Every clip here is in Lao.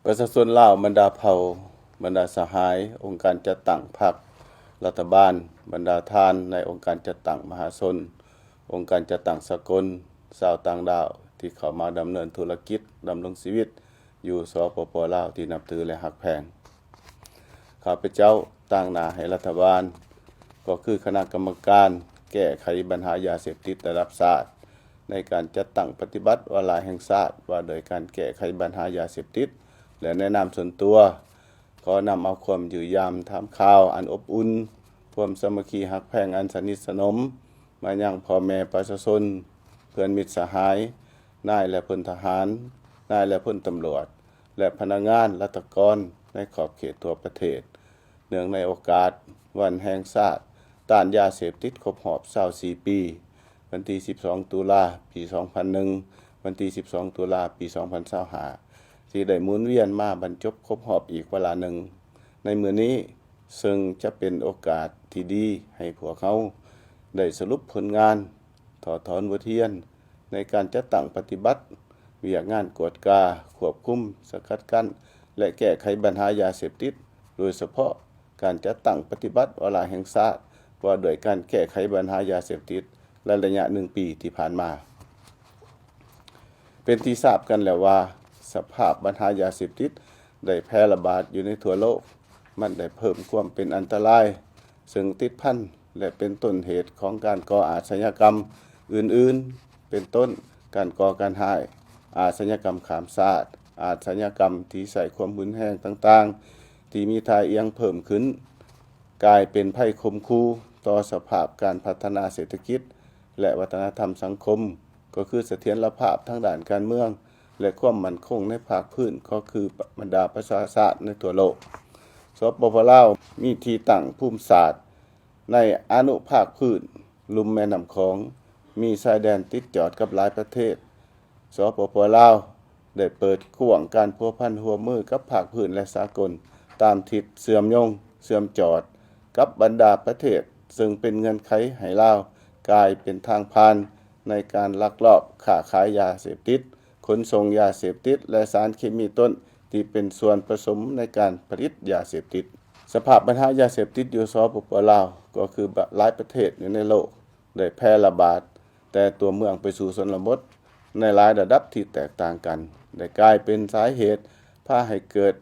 ປະຊາຊົນລາວ ບັນດາເຜົ່າ, ບັນດາສະຫາຍ, ອົງການຈັດຕັ້ງພັກ, ລັດຖະບານ, ບັນດາທ່ານໃນອົງການຈັດຕັ້ງມະຫາຊົນ, ອົງການຈັດຕັ້ງສາກົນ, ຊາວຕ່າງດ້າວທີ່ເຂົ້າມາດຳເນີນທຸລະກິດ, ດຳລົງຊີວິດຢູ່ ສປປ ລາວ ທີ່ນັບຖື ແລະ ຮັກແພງ. ຂ້າພະເຈົ້າຕາງໜ້າໃຫ້ລັດຖະບານ ກໍຄືຄະນະກຳມະການແກ້ໄຂບັນຫາຢາເສບຕິດລະດັບຊາດ ໃນການຈັດຕັ້ງປະຕິບັດວາລະແຫ່ງຊາດ ວ່າດ້ວຍການແກ້ໄຂບັນຫາຢາເສບຕິດ ແລະ ໃນນາມສ່ວນຕົວ ຂໍນຳເອົາຄວາມຢ້ຽມຢາມຖາມຂ່າວອັນອົບອຸ່ນ, ຄວາມສາມັກຄີຮັກແພງອັນສະໜິດສະໜົມ ມາຍັງພໍ່ແມ່ປະຊາຊົນ, ເພື່ອນມິດສະຫາຍ, ນາຍ ແລະ ພົນທະຫານ, ນາຍ ແລະ ພົນຕຳຫຼວດ ແລະ ພະນັກງານລັດຖະກອນໃນຂອບເຂດທົ່ວປະເທດ ເນື່ອງໃນໂອກາດວັນແຫ່ງຊາດຕ້ານຢາເສບຕິດຄົບຮອບຊາວສີ່ປີ, ວັນທີສິບສອງ ຕຸລາ ປີສອງພັນໜຶ່ງ, ວັນທີສິບສອງ ຕຸລາ ປີສອງພັນຊາວຫ້າ ທີ່ໄດ້ໝູນວຽນມາບັນຈົບຄົບຮອບອີກວາລະໜຶ່ງໃນມື້ນີ້, ເຊິ່ງຈະເປັນໂອກາດທີ່ດີໃຫ້ພວກເຮົາໄດ້ສະຫຼຸບຜົນງານ, ຖອດຖອນບົດຮຽນໃນການຈັດຕັ້ງປະຕິບັດວຽກງານກວດກາ, ຄວບຄຸມ, ສະກັດກັ້ນ ແລະ ແກ້ໄຂບັນຫາຢາເສບຕິດ, ໂດຍສະເພາະການຈັດຕັ້ງປະຕິບັດວາລະແຫ່ງຊາດ ວ່າດ້ວຍການແກ້ໄຂບັນຫາຢາເສບຕິດ ໃນໄລຍະໜຶ່ງປີທີ່ຜ່ານມາ. ເປັນທີ່ຊາບກັນແລ້ວວ່າ ສະພາບບັນຫາຢາເສບຕິດໄດ້ແຜ່ລະບາດຢູ່ໃນທົ່ວໂລກ, ມັນໄດ້ເພີ່ມຄວາມເປັນອັນຕະລາຍ ເຊິ່ງຕິດພັນ ແລະ ເປັນຕົ້ນເຫດຂອງການກໍ່ອາຊະຍາກຳອື່ນໆ ເປັນຕົ້ນ ການກໍ່ການຮ້າຍ, ອາຊະຍາກຳຂ້າມຊາດ, ອາຊະຍາກຳທີ່ໃຊ້ຄວາມຮຸນແຮງຕ່າງໆ ທີ່ມີທ່າອ່ຽງເພີ່ມຂຶ້ນ ກາຍເປັນໄພຂົ່ມຂູ່ຕໍ່ສະພາບການພັດທະນາເສດຖະກິດ ແລະ ວັດທະນະທຳສັງຄົມ, ກໍຄືສະຖຽນລະພາບທາງດ້ານການເມືອງ ແລະ ຄວາມໝັ້ນຄົງໃນພາກພື້ນ, ກໍຄືບັນດາປະຊາຊາດໃນທົ່ວໂລກ. ສປປ ລາວ ມີທີ່ຕັ້ງພູມສາດໃນອະນຸພາກພື້ນລຸ່ມແມ່ນ້ຳຂອງ, ມີຊາຍແດນຕິດຈອດກັບຫຼາຍປະເທດ. ສປປ ລາວ ໄດ້ເປີດກວ້າງການພົວພັນຮ່ວມມືກັບພາກພື້ນ ແລະ ສາກົນ ຕາມທິດເຊື່ອມໂຍງ, ເຊື່ອມຈອດກັບບັນດາປະເທດ, ເຊິ່ງເປັນເງື່ອນໄຂໃຫ້ລາວກາຍເປັນທາງຜ່ານໃນການລັກລອບຄ້າຂາຍຢາເສບຕິດ, ຂົນສົ່ງຢາເສບຕິດ ແລະ ສານເຄມີຕົ້ນທີ່ເປັນສ່ວນປະສົມໃນການຜະລິດຢາເສບຕິດ. ສະພາບບັນຫາຢາເສບຕິດຢູ່ ສປປ ລາວ ກໍຄືຫຼາຍປະເທດຢູ່ໃນໂລກ ໄດ້ແຜ່ລະບາດແຕ່ຕົວເມືອງໄປສູ່ຊົນນະບົດໃນຫຼາຍລະດັບທີ່ແຕກຕ່າງກັນ, ໄດ້ກາຍເປັນສາເຫດພາໃຫ້ເກີດ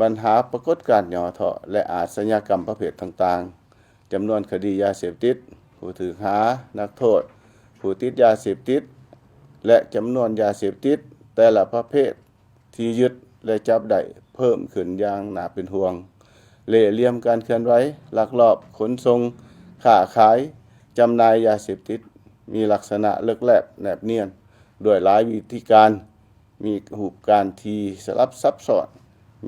ບັນຫາປາກົດການຫຍໍ້ທໍ້ ແລະ ອາຊະຍາກຳປະເພດຕ່າງໆ. ຈຳນວນຄະດີຢາເສບຕິດ, ຜູ້ຖືກຫາ, ນັກໂທດ, ຜູ້ຕິດຢາເສບຕິດ ແລະ ຈຳນວນຢາເສບຕິດແຕ່ລະປະເພດ ທີ່ຍຶດ ແລະ ຈັບໄດ້ເພີ່ມຂຶ້ນຢ່າງໜ້າເປັນຫ່ວງ. ເລ່ຫຼ່ຽມການເຄື່ອນໄຫວ, ລັກລອບຂົນສົ່ງ, ຄ້າຂາຍ, ຈຳໜ່າຍຢາເສບຕິດ ມີລັກສະນະເລິກແລບແນບນຽນ ດ້ວຍຫຼາຍວິທີການ, ມີຮູບການທີ່ສະຫຼັບຊັບຊ້ອນ,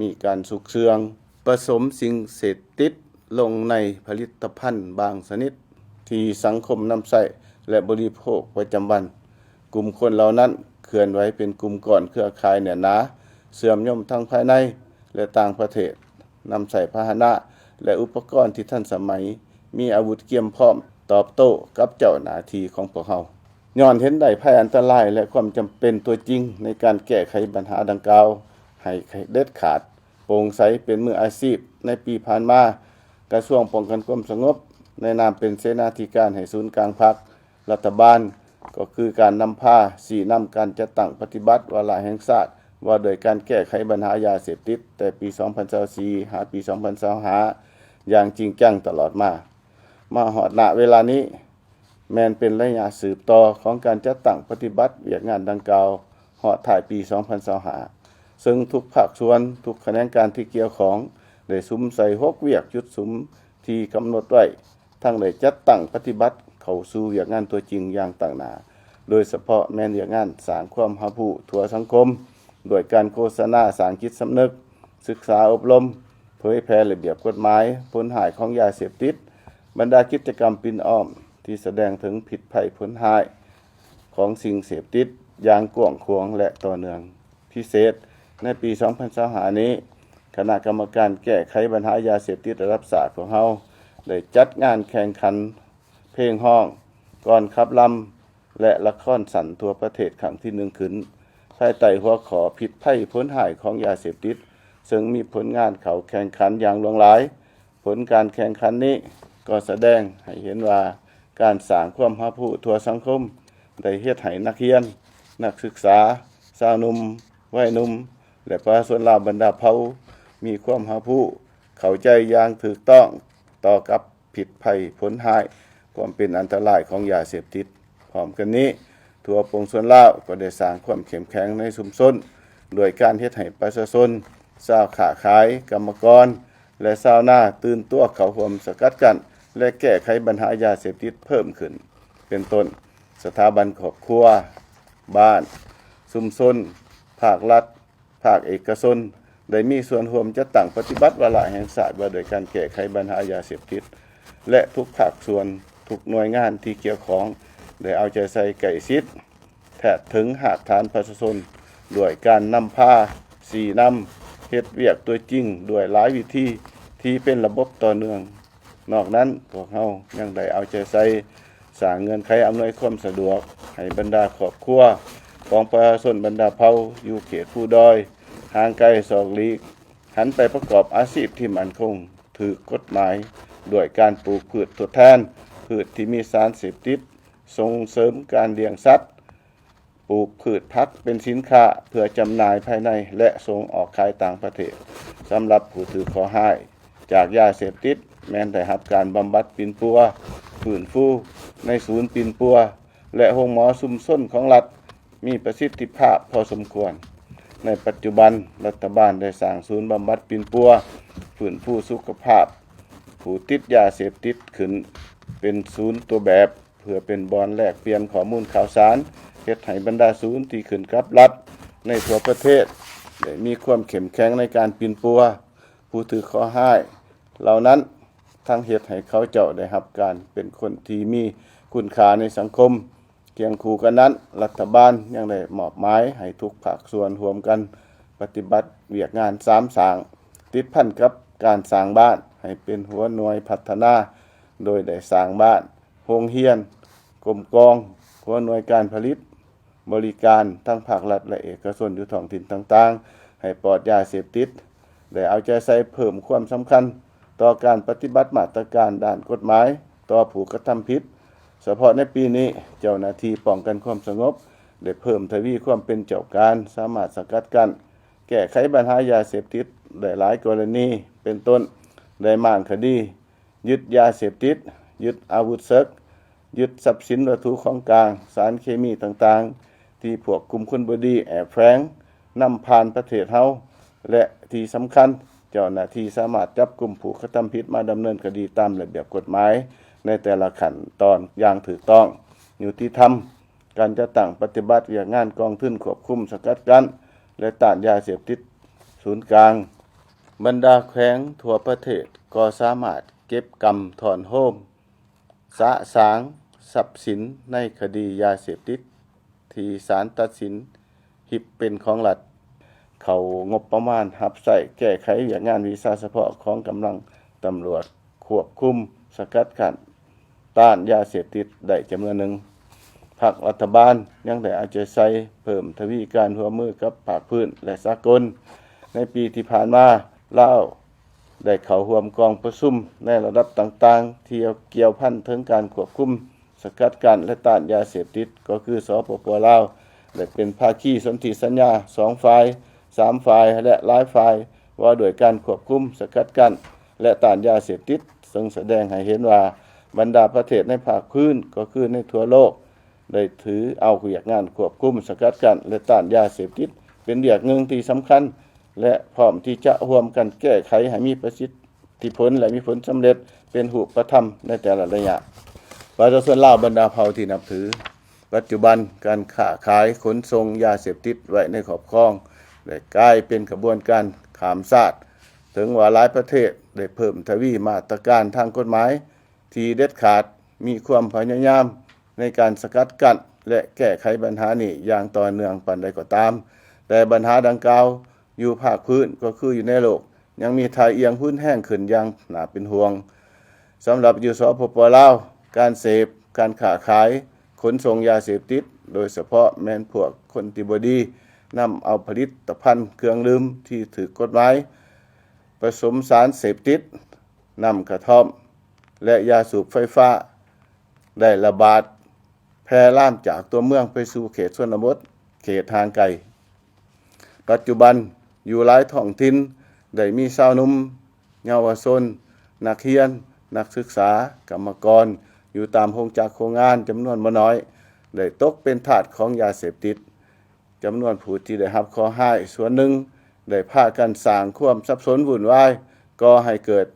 ມີການຊຸກເຊື່ອງ, ປະສົມສິ່ງເສບຕິດ ລົງໃນຜະລິດຕະພັນບາງຊະນິດທີ່ສັງຄົມນຳໃຊ້ ແລະ ບໍລິໂພກປະຈຳວັນ. ກຸ່ມຄົນເຫຼົ່ານັ້ນເຄື່ອນໄຫວເປັນກຸ່ມກ້ອນເຄືອຂ່າຍແໜ້ນໜາ, ເຊື່ອມໂຍມທັງພາຍໃນ ແລະ ຕ່າງປະເທດ, ນຳໃຊ້ພາຫະນະ ແລະ ອຸປະກອນທີ່ທັນສະໄໝ, ມີອາວຸດກຽມພ້ອມຕອບໂຕ້ກັບເຈົ້າໜ້າທີ່ຂອງພວກເຮົາ. ຍ້ອນເຫັນໄດ້ໄພອັນຕະລາຍ ແລະ ຄວາມຈຳເປັນຕົວຈິງໃນການແກ້ໄຂບັນຫາດັ່ງກ່າວໃຫ້ເດັດຂາດ, ໂປ່ງໃສ, ເປັນມືອາຊີບ. ໃນປີຜ່ານມາ, ກະຊວງປ້ອງກັນຄວາມສະຫງົບ ໃນນາມເປັນເສນາທິການໃຫ້ສູນກາງພັກ, ລັດຖະບານ, ກໍຄືການນຳພາຊີ້ນຳການຈັດຕັ້ງປະຕິບັດວາລະແຫ່ງຊາດ ວ່າດ້ວຍການແກ້ໄຂບັນຫາຢາເສບຕິດ ແຕ່ປີສອງພັນຊາວສີ່ ຫາປີສອງພັນຊາວຫ້າ ຢ່າງຈິງຈັງຕະຫຼອດມາ. ມາຮອດ ນະ ເວລານີ້ ແມ່ນເປັນໄລຍະສືບຕໍ່ຂອງການຈັດຕັ້ງປະຕິບັດວຽກງານດັ່ງກ່າວ ຮອດທ້າຍປີສອງພັນຊາວຫ້າ ເຊິ່ງທຸກພາກສ່ວນ, ທຸກຂະແໜງການທີ່ກ່ຽວຂ້ອງ ໄດ້ສຸມໃສ່ຫົກວຽກຈຸດສຸມທີ່ກຳນົດໄວ້, ທັງໄດ້ຈັດຕັ້ງປະຕິບັດເຂົ້າສູ່ວຽກງານຕົວຈິງຢ່າງຕັ້ງໜ້າ, ໂດຍສະເພາະແມ່ນວຽກງານສ້າງຄວາມຮັບຮູ້ທົ່ວສັງຄົມ ດ້ວຍການໂຄສະນາສ້າງຈິດສຳນຶກ, ສຶກສາອົບຮົມ, ເຜີຍແຜ່ລະບຽບກົດໝາຍ, ຜົນຮ້າຍຂອງຢາເສບຕິດ, ບັນດາກິດຈະກຳປິ່ນອ້ອມທີ່ສະແດງເຖິງພິດໄພຜົນຮ້າຍຂອງສິ່ງເສບຕິດຢ່າງກວ້າງຂວາງ ແລະ ຕໍ່ເນື່ອງ. ພິເສດ, ໃນປີສອງພັນຊາວຫ້ານີ້, ຄະນະກຳມະການແກ້ໄຂບັນຫາຢາເສບຕິດລະດັບຊາດຂອງເຮົາ ໄດ້ຈັດງານແຂ່ງຂັນເພງຮ້ອງ, ກອນຂັບລຳ ແລະ ລະຄອນສັ້ນທົ່ວປະເທດຄັ້ງທີໜຶ່ງຂຶ້ນ, ພາຍໃຕ້ຫົວຂໍ້ ພິດໄພຜົນຮ້າຍຂອງຢາເສບຕິດ, ເຊິ່ງມີຜົນງານເຂົ້າແຂ່ງຂັນຢ່າງຫຼວງຫຼາຍ. ຜົນການແຂ່ງຂັນນີ້ກໍສະແດງໃຫ້ເຫັນວ່າ ການສ້າງຄວາມຮັບຮູ້ທົ່ວສັງຄົມ ໄດ້ເຮັດໃຫ້ນັກຮຽນ, ນັກສຶກສາ, ຊາວໜຸ່ມ, ໄວໜຸ່ມ ແລະ ປະຊາຊົນລາວບັນດາເຜົ່າ ມີຄວາມຮັບຮູ້ເຂົ້າໃຈຢ່າງຖືກຕ້ອງຕໍ່ກັບພິດໄພຜົນຮ້າຍ ຄວາມເປັນອັນຕະລາຍຂອງຢາເສບຕິດ. ພ້ອມກັນນີ້, ທົ່ວປວງຊົນລາວກໍໄດ້ສ້າງຄວາມເຂັ້ມແຂງໃນຊຸມຊົນ ດ້ວຍການເຮັດໃຫ້ປະຊາຊົນ, ຊາວຄ້າຂາຍ, ກຳມະກອນ ແລະ ຊາວນາຕື່ນຕົວເຂົ້າຮ່ວມສະກັດກັ້ນ ແລະ ແກ້ໄຂບັນຫາຢາເສບຕິດເພີ່ມຂຶ້ນ ເປັນຕົ້ນ ສະຖາບັນຄອບຄົວ, ບ້ານ, ຊຸມຊົນ, ພາກລັດ, ພາກເອກະຊົນ ໄດ້ມີສ່ວນຮ່ວມຈັດຕັ້ງປະຕິບັດວາລະແຫ່ງຊາດວ່າດ້ວຍການແກ້ໄຂບັນຫາຢາເສບຕິດ ແລະ ທຸກພາກສ່ວນ, ທຸກໜ່ວຍງານທີ່ກ່ຽວຂ້ອງ ໄດ້ເອົາໃຈໃສ່ໃກ້ຊິດ ແທດເຖິງຮາກຖານປະຊາຊົນ ດ້ວຍການນຳພາ, ຊີ້ນຳ, ເຮັດວຽກຕົວຈິງດ້ວຍຫຼາຍວິທີທີ່ເປັນລະບົບຕໍ່ເນື່ອງ. ນອກນັ້ນ, ພວກເຮົາຍັງໄດ້ເອົາໃຈໃສ່ສ້າງເງື່ອນໄຂອຳນວຍຄວາມສະດວກໃຫ້ບັນດາຄອບຄົວຂອງປະຊາຊົນບັນດາເຜົ່າຢູ່ເຂດພູດອຍ, ຫ່າງໄກສອກຫຼີກ, ຫັນໄປປະກອບອາຊີບທີ່ໝັ້ນຄົງ, ຖືກກົດໝາຍ, ດ້ວຍການປູກພືດທົດແທນພືດທີ່ມີສານເສບຕິດ, ສົ່ງເສີມການລ້ຽງສັດ, ປູກພືດຜັກເປັນສິນຄ້າເພື່ອຈຳໜ່າຍພາຍໃນ ແລະ ສົ່ງອອກຂາຍຕ່າງປະເທດ. ສຳລັບຜູ້ຖືກເຄາະຮ້າຍຈາກຢາເສບຕິດ ແມ່ນໄດ້ຮັບການບຳບັດປິ່ນປົວ, ຟື້ນຟູໃນສູນປິ່ນປົວ ແລະ ໂຮງໝໍຊຸມຊົນຂອງລັດ ມີປະສິດທິພາບພໍສົມຄວນ. ໃນປັດຈຸບັນ, ລັດຖະບານໄດ້ສ້າງສູນບຳບັດປິ່ນປົວ, ຟື້ນຟູສຸຂະພາບຜູ້ຕິດຢາເສບຕິດຂຶ້ນເປັນສູນຕົວແບບ ເພື່ອເປັນບ່ອນແລກປ່ຽນຂໍ້ມູນຂ່າວສານ, ເຮັດໃຫ້ບັນດາສູນທີ່ຂຶ້ນກັບລັດໃນທົ່ວປະເທດ ໄດ້ມີຄວາມເຂັ້ມແຂງໃນການປິ່ນປົວຜູ້ຖືກເຄາະຮ້າຍເຫຼົ່ານັ້ນ, ທັງເຮັດໃຫ້ເຂົາເຈົ້າໄດ້ຮັບການເປັນຄົນທີ່ມີຄຸນຄ່າໃນສັງຄົມ. ຄຽງຄູ່ກັນນັ້ນ, ລັດຖະບານຍັງໄດ້ມອບໝາຍໃຫ້ທຸກພາກສ່ວນຮ່ວມກັນປະຕິບັດວຽກງານສາມສ້າງ ຕິດພັນກັບການສ້າງບ້ານໃຫ້ເປັນຫົວໜ່ວຍພັດທະນາ, ໂດຍໄດ້ສ້າງບ້ານ, ໂຮງຮຽນ, ກົມກອງ, ຫົວໜ່ວຍການຜະລິດ, ບໍລິການ ທັງພາກລັດ ແລະ ເອກະຊົນຢູ່ທ້ອງຖິ່ນຕ່າງໆ ໃຫ້ປອດຢາເສບຕິດ, ໄດ້ເອົາໃຈໃສ່ເພີ່ມຄວາມສຳຄັນຕໍ່ການປະຕິບັດມາດຕະການດ້ານກົດໝາຍຕໍ່ຜູ້ກະທຳຜິດ. ສະເພາະໃນປີນີ້, ເຈົ້າໜ້າທີ່ປ້ອງກັນຄວາມສະຫງົບໄດ້ເພີ່ມທະວີຄວາມເປັນເຈົ້າການ, ສາມາດສະກັດກັ້ນ, ແກ້ໄຂບັນຫາຢາເສບຕິດໄດ້ຫຼາຍກໍລະນີ, ເປັນຕົ້ນ ໄດ້ມ້າງຄະດີ, ຍຶດຢາເສບຕິດ, ຍຶດອາວຸດເສິກ, ຍຶດຊັບສິນວັດຖຸຂອງກາງ, ສານເຄມີຕ່າງໆ ທີ່ພວກກຸ່ມຄົນບໍ່ດີແອບແຝງນຳຜ່ານປະເທດເຮົາ ແລະ ທີ່ສຳຄັນ, ເຈົ້າໜ້າທີ່ສາມາດຈັບກຸມຜູ້ກະທຳຜິດມາດຳເນີນຄະດີຕາມລະບຽບກົດໝາຍໃນແຕ່ລະຂັ້ນຕອນຢ່າງຖືກຕ້ອງ, ຍຸຕິທຳ. ການຈັດຕັ້ງປະຕິບັດວຽກງານກອງທຶນຄວບຄຸມ, ສະກັດກັ້ນ ແລະ ຕ້ານຢາເສບຕິດສູນກາງ. ບັນດາແຂວງທົ່ວປະເທດກໍສາມາດເກັບກຳທ້ອນໂຮມ ສະສາງຊັບສິນໃນຄະດີຢາເສບຕິດທີ່ສານຕັດສິນຮິບເປັນຂອງລັດ ເຂົ້າງົບປະມານຮັບໃຊ້ແກ້ໄຂວຽກງານວິຊາສະເພາະຂອງກຳລັງຕຳຫຼວດຄວບຄຸມ, ສະກັດກັ້ນ, ຕ້ານຢາເສບຕິດໄດ້ຈຳນວນໜຶ່ງ. ພັກລັດຖະບານຍັງໄດ້ເອົາໃຈໃສ່ເພີ່ມທະວີການຮ່ວມມືກັບພາກພື້ນ ແລະ ສາກົນ. ໃນປີທີ່ຜ່ານມາ, ລາວ ໄດ້ເຂົ້າຮ່ວມກອງປະຊຸມໃນລະດັບຕ່າງໆ ທີ່ກ່ຽວພັນເຖິງການຄວບຄຸມ, ສະກັດກັ້ນ ແລະ ຕ້ານຢາເສບຕິດ ກໍຄື ສປປ ລາວ ໄດ້ເປັນພາຄີສົນທິສັນຍາສອງຝ່າຍ, ສາມຝ່າຍ ແລະ ຫຼາຍຝ່າຍ ວ່າດ້ວຍການຄວບຄຸມ, ສະກັດກັ້ນ ແລະ ຕ້ານຢາເສບຕິດ, ເຊິ່ງສະແດງໃຫ້ເຫັນວ່າ ບັນດາປະເທດໃນພາກພື້ນ ກໍຄືໃນທົ່ວໂລກ ໄດ້ຖືເອົາວຽກງານຄວບຄຸມ, ສະກັດກັ້ນ ແລະ ຕ້ານຢາເສບຕິດ ເປັນວຽກໜຶ່ງທີ່ສຳຄັນ ແລະ ພ້ອມທີ່ຈະຮ່ວມກັນແກ້ໄຂໃຫ້ມີປະສິດທິຜົນ ແລະ ມີຜົນສຳເລັດເປັນຮູບປະທຳໃນແຕ່ລະໄລຍະ. ປະຊາຊົນລາວບັນດາເຜົ່າທີ່ນັບຖື, ປັດຈຸບັນການຄ້າຂາຍຂົນສົ່ງຢາເສບຕິດໄວ້ໃນຄອບຄອງ ໄດ້ກາຍເປັນຂະບວນການຂ້າມຊາດ, ເຖິງວ່າຫຼາຍປະເທດໄດ້ເພີ່ມທະວີມາດຕະການທາງກົດໝາຍ ທີ່ເດັດຂາດ, ມີຄວາມພະຍາຍາມໃນການສະກັດກັ້ນ ແລະ ແກ້ໄຂບັນຫານີ້ຢ່າງຕໍ່ເນື່ອງປານໃດກໍຕາມ, ແຕ່ບັນຫາດັ່ງກ່າວຢູ່ພາກພື້ນ ກໍຄືຢູ່ໃນໂລກ ຍັງມີທ່າອ່ຽງຮຸນແຮງຂຶ້ນຢ່າງໜ້າເປັນຫ່ວງ. ສຳລັບຢູ່ ສປປ ລາວ, ການເສບ, ການຄ້າຂາຍ, ຂົນສົ່ງຢາເສບຕິດ, ໂດຍສະເພາະແມ່ນພວກຄົນທີ່ບໍ່ດີ, ນຳເອົາຜະລິດຕະພັນເຄື່ອງດື່ມທີ່ຖືກກົດໝາຍ ປະສົມສານເສບຕິດ, ນ້ຳກະທ່ອມ ແລະ ຢາສູບໄຟຟ້າ ໄດ້ລະບາດແຜ່ລາມຈາກຕົວເມືອງໄປສູ່ເຂດຊົນນະບົດ, ເຂດຫ່າງໄກ. ປັດຈຸບັນ, ຢູ່ຫຼາຍທ້ອງຖິ່ນໄດ້ມີຊາວໜຸ່ມ, ເຍົາວະຊົນ, ນັກຮຽນ, ນັກສຶກສາ, ກຳມະກອນ ຢູ່ຕາມໂຮງຈັກໂຮງງານຈຳນວນບໍ່ໜ້ອຍ ໄດ້ຕົກເປັນທາດຂອງຢາເສບຕິດ. ຈຳນວນຜູ້ທີ່ໄດ້ຮັບເຄາະຮ້າຍສ່ວນໜຶ່ງໄດ້ພາກັນສ້າງຄວາມສັບສົນວຸ່ນວາຍ, ກໍ່ໃຫ້ເກີດ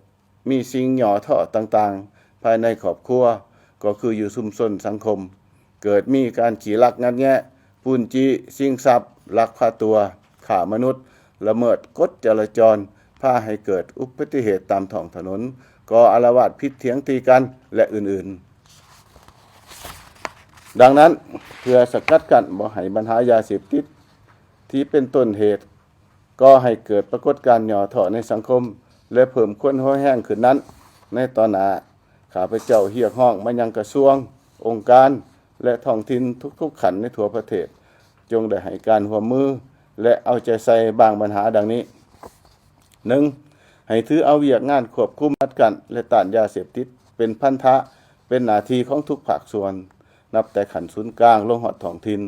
ມີສິ່ງຫຍໍ້ທໍ້ຕ່າງໆພາຍໃນຄອບຄົວ, ກໍຄືຢູ່ຊຸມຊົນສັງຄົມ. ເກີດມີການຂີ້ລັກງັດແງະ, ປຸ້ນຈີ້, ຊິງຊັບ, ລັກພາຕົວ, ຄ້າມະນຸດ, ລະເມີດກົດຈະລາຈອນ, ພາໃຫ້ເກີດອຸບັດຕິເຫດຕາມທ້ອງຖະໜົນ, ກໍ່ອາລະວາດຜິດຖຽງຕີກັນ ແລະ ອື່ນໆ. ດັ່ງນັ້ນ, ເພື່ອສະກັດກັ້ນບໍ່ໃຫ້ບັນຫາຢາເສບຕິດທີ່ເປັນຕົ້ນເຫດກໍ່ໃຫ້ເກີດປາກົດການຫຍໍ້ທໍ້ໃນສັງຄົມ ແລະ ເພີ່ມຄວາມຮຸນແຮງຂຶ້ນນັ້ນ, ໃນຕອນໜ້າ, ຂ້າພະເຈົ້າຮຽກຮ້ອງມາຍັງກະຊວງ, ອົງການ ແລະ ທ້ອງຖິ່ນທຸກໆຂັ້ນໃນທົ່ວປະເທດ, ຈົ່ງໄດ້ໃຫ້ການຮ່ວມມື ແລະ ເອົາໃຈໃສ່ບາງບັນຫາດັ່ງນີ້. ໜຶ່ງ, ໃຫ້ຖືເອົາວຽກງານຄວບຄຸມ, ສະກັດກັ້ນ ແລະ ຕ້ານຢາເສບຕິດເປັນພັນທະ, ເປັນໜ້າທີ່ຂອງທຸກພາກສ່ວນ, ນັບແຕ່ຂັ້ນສູນກາງລົງຮອດທ້ອງຖິ່ນ,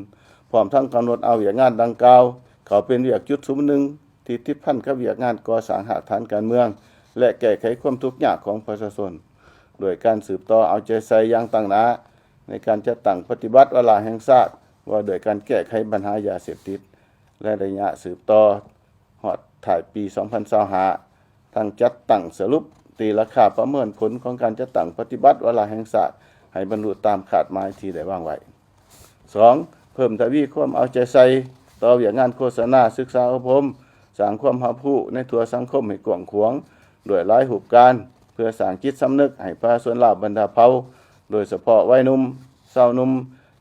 ພ້ອມທັງກຳນົດເອົາວຽກງານດັ່ງກ່າວເຂົ້າເປັນວຽກຈຸດສຸມໜຶ່ງ ທີ່ຕິດພັນກັບວຽກງານກໍ່ສ້າງຮາກຖານການເມືອງ ແລະ ແກ້ໄຂຄວາມທຸກຍາກຂອງປະຊາຊົນ, ດ້ວຍການສືບຕໍ່ເອົາໃຈໃສ່ຢ່າງຕັ້ງໜ້າ ໃນການຈັດຕັ້ງປະຕິບັດວາລະແຫ່ງຊາດວ່າດ້ວຍການແກ້ໄຂບັນຫາຢາເສບຕິດ ແລະ ໄລຍະສືບຕໍ່ ຮອດທ້າຍປີສອງພັນຊາວຫ້າ ທັງຈັດຕັ້ງສະຫຼຸບຕີລາຄາປະເມີນຜົນຂອງການຈັດຕັ້ງປະຕິບັດວາລະແຫ່ງຊາດ ໃຫ້ບັນລຸຕາມຄາດໝາຍທີ່ໄດ້ວາງໄວ້. ສອງ, ເພີ່ມທະວີຄວາມເອົາໃຈໃສ່ຕໍ່ວຽກງານໂຄສະນາ, ສຶກສາອົບຮົມ, ສ້າງຄວາມຮັບຮູ້ໃນທົ່ວສັງຄົມໃຫ້ກວ້າງຂວາງ ດ້ວຍຫຼາຍຮູບການ ເພື່ອສ້າງຈິດສຳນຶກໃຫ້ປະຊາຊົນລາວບັນດາເຜົ່າ, ໂດຍສະເພາະໄວໜຸ່ມ, ຊາວໜຸ່ມ,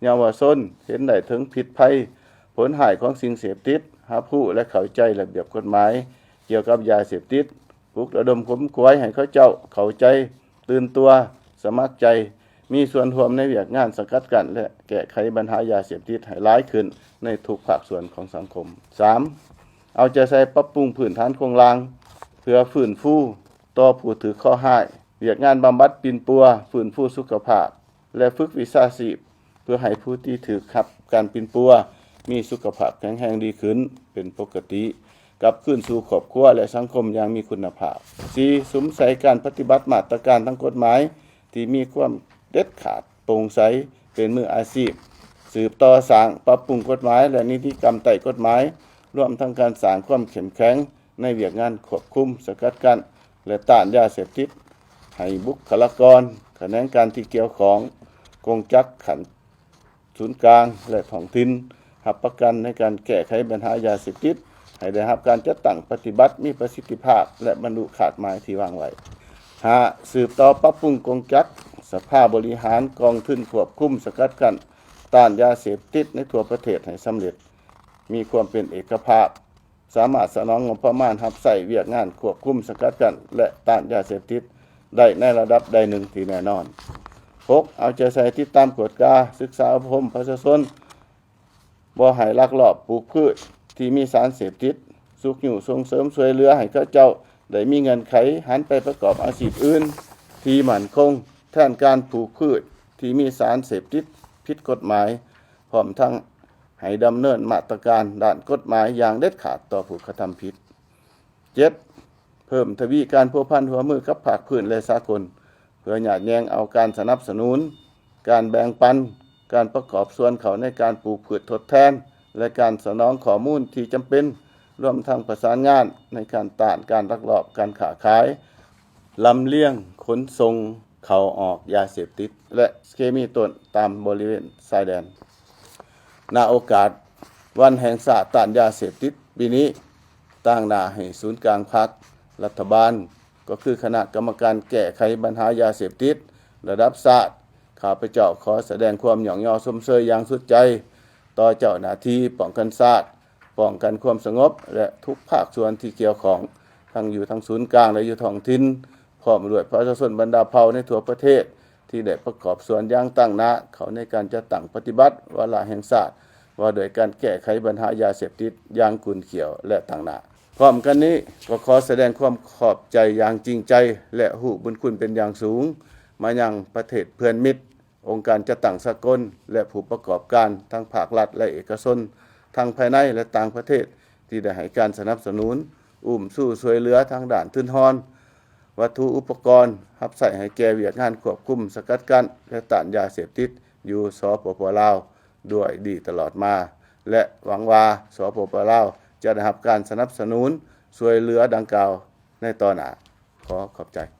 ເຍົາວະຊົນ ເຫັນໄດ້ເຖິງພິດໄພ, ຜົນຮ້າຍຂອງສິ່ງເສບຕິດ, ຮັບຮູ້ ແລະ ເຂົ້າໃຈລະບຽບກົດໝາຍກ່ຽວກັບຢາເສບຕິດ, ປຸກລະດົມຂົນຂວາຍໃຫ້ເຂົາເຈົ້າເຂົ້າໃຈ, ຕື່ນຕົວ, ສະໝັກໃຈ, ມີສ່ວນຮ່ວມໃນວຽກງານສະກັດກັ້ນ ແລະ ແກ້ໄຂບັນຫາຢາເສບຕິດໃຫ້ຫຼາຍຂຶ້ນໃນທຸກພາກສ່ວນຂອງສັງຄົມ. ສາມ, ເອົາໃຈໃສ່ປັບປຸງພື້ນຖານໂຄງລ່າງ ເພື່ອຟື້ນຟູຕໍ່ຜູ້ຖືກເຄາະຮ້າຍ, ວຽກງານບຳບັດປິ່ນປົວ, ຟື້ນຟູສຸຂະພາບ ແລະ ຝຶກວິຊາຊີບ ເພື່ອໃຫ້ຜູ້ທີ່ຖືກຮັບການປິ່ນປົວມີສຸຂະພາບແຂງແຮງດີຂຶ້ນເປັນປົກກະຕິ, ກັບຄືນສູ່ຄອບຄົວ ແລະ ສັງຄົມຢ່າງມີຄຸນນະພາບ. ສີ່, ສຸມໃສ່ການປະຕິບັດມາດຕະການທາງກົດໝາຍທີ່ມີຄວາມເດັດຂາດ, ໂປ່ງໃສ, ເປັນມືອາຊີບ, ສືບຕໍ່ສ້າງ, ປັບປຸງກົດໝາຍ ແລະ ນິຕິກຳໃຕ້ກົດໝາຍ, ລວມທັງການສ້າງຄວາມເຂັ້ມແຂງໃນວຽກງານຄວບຄຸມ, ສະກັດກັ້ນ ແລະ ຕ້ານຢາເສບຕິດ ໃຫ້ບຸກຄະລາກອນ, ຂະແໜງການທີ່ກ່ຽວຂ້ອງ, ກົງຈັກຂັ້ນສູນກາງ ແລະ ທ້ອງຖິ່ນ ຮັບປະກັນໃນການແກ້ໄຂບັນຫາຢາເສບຕິດ ໃຫ້ໄດ້ຮັບການຈັດຕັ້ງປະຕິບັດມີປະສິດທິພາບ ແລະ ບັນລຸຄາດໝາຍທີ່ວາງໄວ້. ຫ້າ, ສືບຕໍ່ປັບປຸງກົງຈັກສະພາບໍລິຫານກອງທຶນຄວບຄຸມ, ສະກັດກັ້ນ, ຕ້ານຢາເສບຕິດໃນທົ່ວປະເທດໃຫ້ສຳເລັດ, ມີຄວາມເປັນເອກະພາບ, ສາມາດສະໜອງງົບປະມານຮັບໃຊ້ວຽກງານຄວບຄຸມ, ສະກັດກັ້ນ ແລະ ຕ້ານຢາເສບຕິດໄດ້ໃນລະດັບໃດໜຶ່ງທີ່ແນ່ນອນ. ຫົກ, ເອົາໃຈໃສ່ຕິດຕາມກວດກາ, ສຶກສາອົບຮົມປະຊາຊົນ ບໍ່ໃຫ້ລັກລອບປູກພືດທີ່ມີສານເສບຕິດ, ຊຸກຍູ້ສົ່ງເສີມຊ່ວຍເຫຼືອໃຫ້ເຂົາເຈົ້າໄດ້ມີເງື່ອນໄຂຫັນໄປປະກອບອາຊີບອື່ນທີ່ໝັ້ນຄົງ ແທນການປູກພືດທີ່ມີສານເສບຕິດຜິດກົດໝາຍ, ພ້ອມທັງ ໃຫ້ດຳເນີນມາດຕະການດ້ານກົດໝາຍຢ່າງເດັດຂາດຕໍ່ຜູ້ກະທຳຜິດ. ເຈັດ, ເພີ່ມທະວີການພົວພັນຮ່ວມມືກັບພາກພື້ນ ແລະ ສາກົນ ເພື່ອຍາດແຍ່ງເອົາການສະໜັບສະໜູນ, ການແບ່ງປັນ, ການປະກອບສ່ວນເຂົ້າໃນການປູກພືດທົດແທນ ແລະ ການສະໜອງຂໍ້ມູນທີ່ຈຳເປັນ, ລວມທັງປະສານງານໃນການຕ້ານການລັກລອບການຄ້າຂາຍ, ລຳລຽງຂົນສົ່ງ ເຂົ້າອອກຢາເສບຕິດ ແລະ ເຄມີຕົ້ນຕາມບໍລິເວນຊາຍແດນ. ນະໂອກາດວັນແຫ່ງຊາດຕ້ານຢາເສບຕິດປີນີ້, ຕາງໜ້າໃຫ້ສູນກາງພັກ, ລັດຖະບານ, ກໍຄືຄະນະກຳມະການແກ້ໄຂບັນຫາຢາເສບຕິດລະດັບຊາດ, ຂ້າພະເຈົ້າຂໍສະແດງຄວາມຍ້ອງຍໍຊົມເຊີຍຢ່າງສຸດໃຈຕໍ່ເຈົ້າໜ້າທີ່ປ້ອງກັນຊາດ, ປ້ອງກັນຄວາມສະຫງົບ ແລະ ທຸກພາກສ່ວນທີ່ກ່ຽວຂ້ອງ, ທັງຢູ່ທາງສູນກາງ ແລະ ຢູ່ທ້ອງຖິ່ນ, ພ້ອມດ້ວຍປະຊາຊົນບັນດາເຜົ່າໃນທົ່ວປະເທດ ທີ່ໄດ້ປະກອບສ່ວນຢ່າງຕັ້ງໜ້າເຂົ້າໃນການຈັດຕັ້ງປະຕິບັດວາລະແຫ່ງຊາດ ວ່າດ້ວຍການແກ້ໄຂບັນຫາຢາເສບຕິດຢ່າງກຸ້ນຂ້ຽວ ແລະ ຕັ້ງໜ້າ. ພ້ອມກັນນີ້ ກໍຂໍສະແດງຄວາມຂອບໃຈຢ່າງຈິງໃຈ ແລະ ຮູ້ບຸນຄຸນເປັນຢ່າງສູງ ມາຍັງປະເທດເພື່ອນມິດ, ອົງການຈັດຕັ້ງສາກົນ ແລະ ຜູ້ປະກອບການທັງພາກລັດ ແລະ ເອກະຊົນ ທັງພາຍໃນ ແລະ ຕ່າງປະເທດ ທີ່ໄດ້ໃຫ້ການສະໜັບສະໜູນ, ອຸ້ມຊູຊ່ວຍເຫຼືອທາງດ້ານທຶນຮອນ, ວັດຖຸອຸປະກອນ ຮັບໃຊ້ໃຫ້ແກ່ວຽກງານຄວບຄຸມ, ສະກັດກັ້ນ ແລະ ຕ້ານຢາເສບຕິດ ຢູ່ ສປປ ລາວ ດ້ວຍດີຕະຫຼອດມາ ແລະ ຫວັງວ່າ ສປປ ລາວ ຈະໄດ້ຮັບການສະໜັບສະໜູນຊ່ວຍເຫຼືອດັ່ງກ່າວໃນຕໍ່ໜ້າ. ຂໍຂອບໃຈ.